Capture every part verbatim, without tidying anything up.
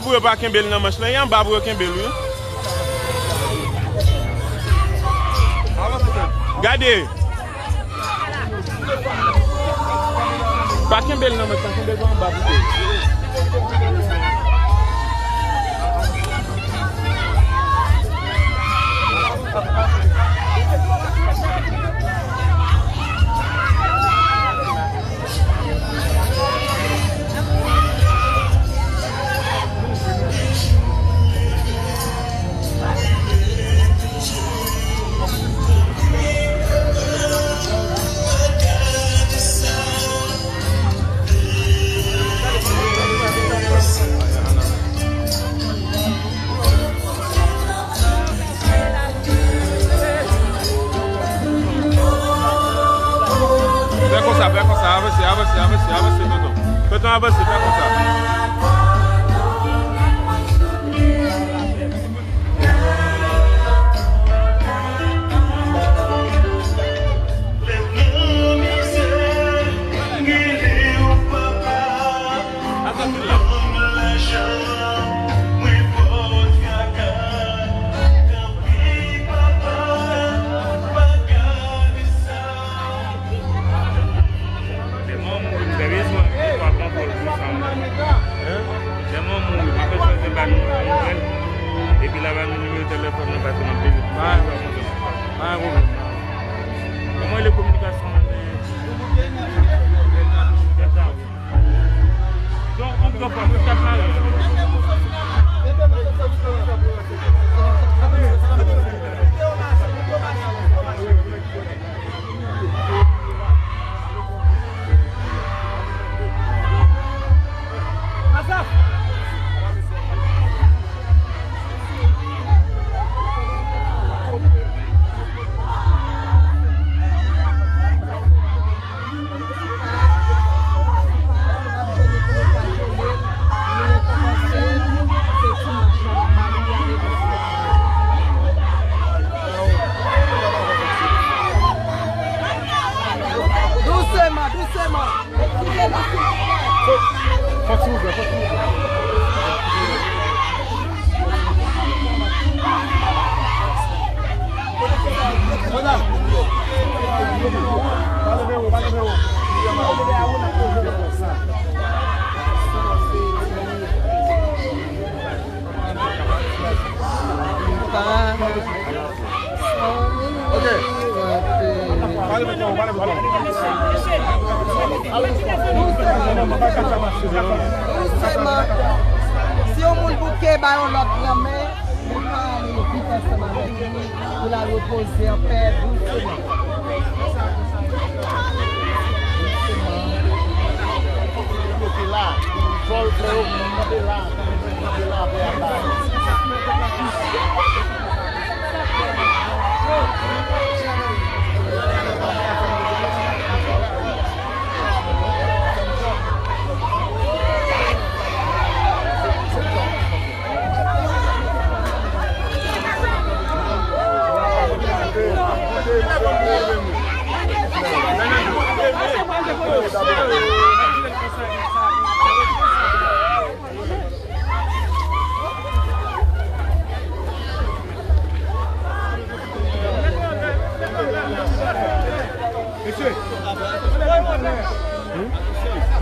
Pou yo pa kenbe l nan manch lan, e anba pou yo kenbe l, wi. Gade. Pa kenbe l nan manch lan, kenbe l pa anba pito. Fè konsa, fè konsa, avanse, avanse, avanse, avanse, tonton. Tonton, avanse, fè konsa. Lè mwen mouri, m fè bezwen, m pa pran kòl konsa, mwen. Lè mwen mouri, m ap bezwen se ba nou nouvèl. Epi la ba nou nimewo telefòn nou, paske m ap bezwen. Pa gen pwoblèm. Pa gen pwoblèm. Lè mwen rele kominikasyon an, men, gen sa. Donk, yon gwo fwa, mwen t ap mare. Dousman, dousman. Fòk silvouplè, fòk silvouplè. Dousman. Si yon moun bouke, ba yon lòt granmen, li ka ale vit ansanm avèk li, pou l al repoze anpè, dousman. Dousman. Bloke la. Vòl frè yo, kanpe la, kanpe la, kanpe la, kanpe la.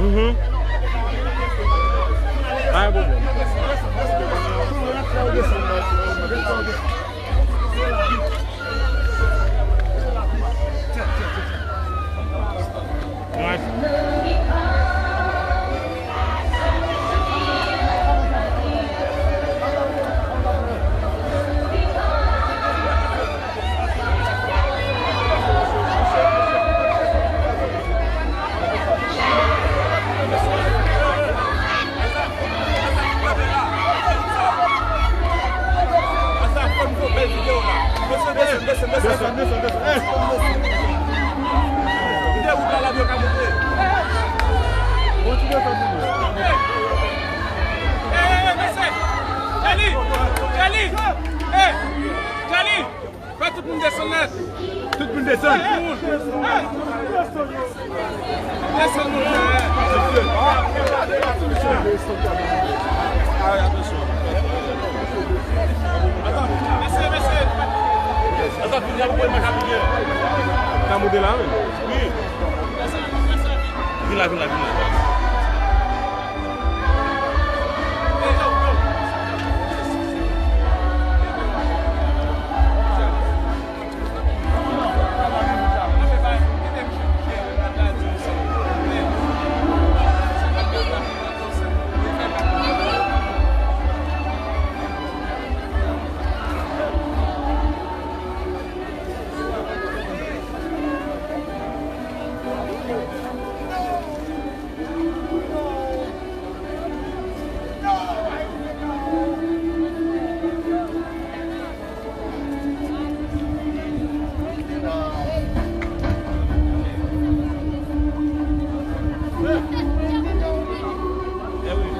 Mhm. Pa gen pwoblèm. Desann, desann, desann, desann. Kontinye fè video. Hey, hey, hey, mesye! Charlie! Charlie! Hey! Charlie! Fè tout moun desann nèt! Tout moun desann! Desann moun! Desann moun! Attention. Attention. Attention, vin la pou mwen, mwen ka vin. Ka moute la, wi. Wi. Vin la, vin la, vin la.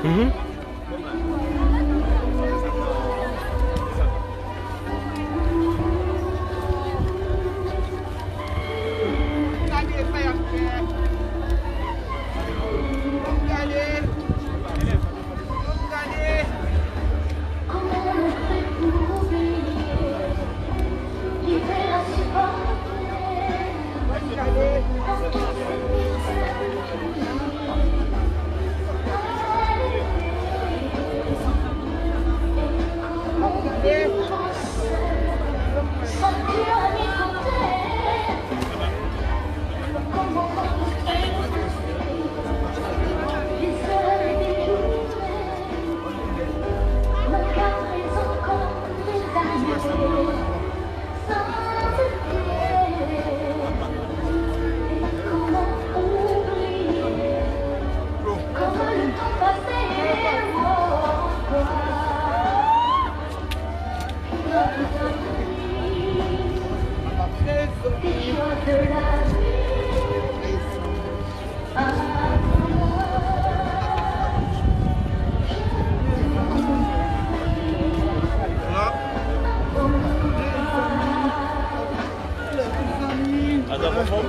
Mhm. Gade sa y ap fè. Gade. Atann, anfòm?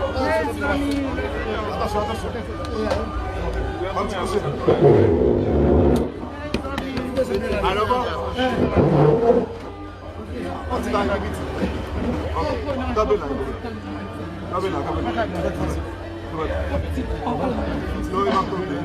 Atansyon, atansyon. Yon ti koze. Alò, bon. Yon ti bagay piti. Kanpe la. Kanpe la, kanpe la. Non, li p ap tonbe.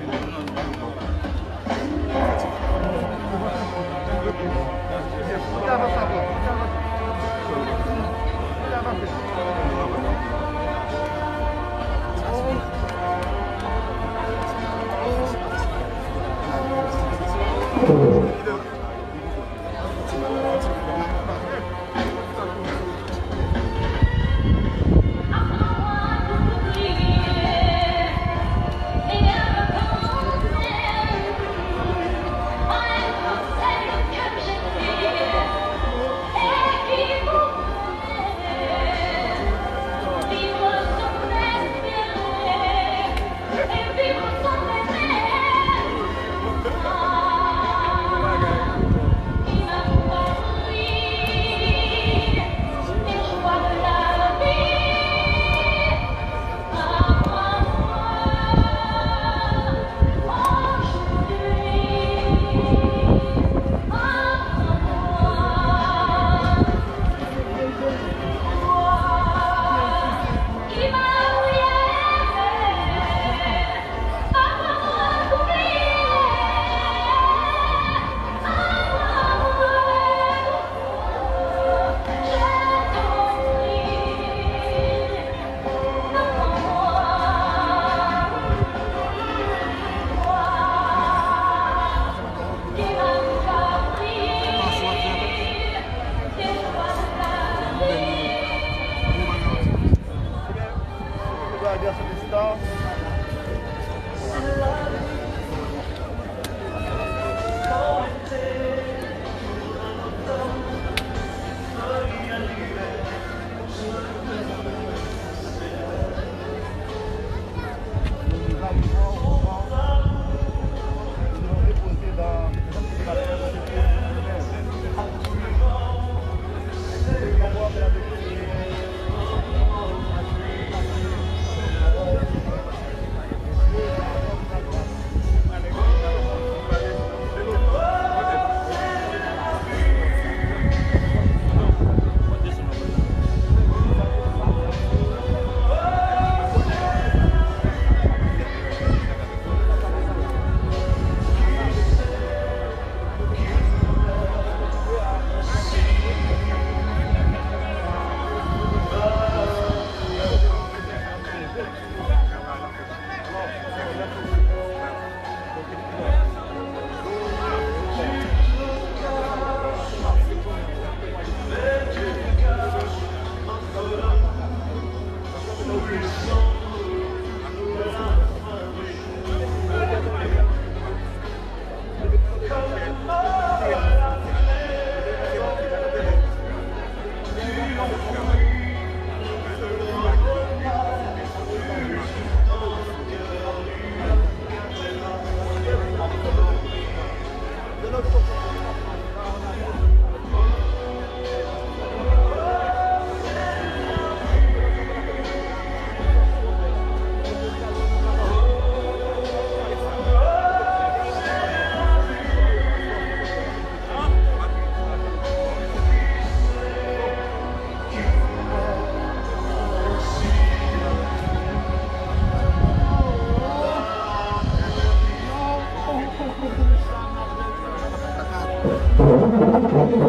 Poukisa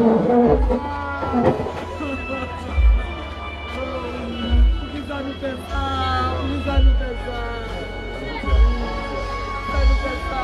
nou fè sa? Poukisa nou fè sa? Poukisa nou fè sa?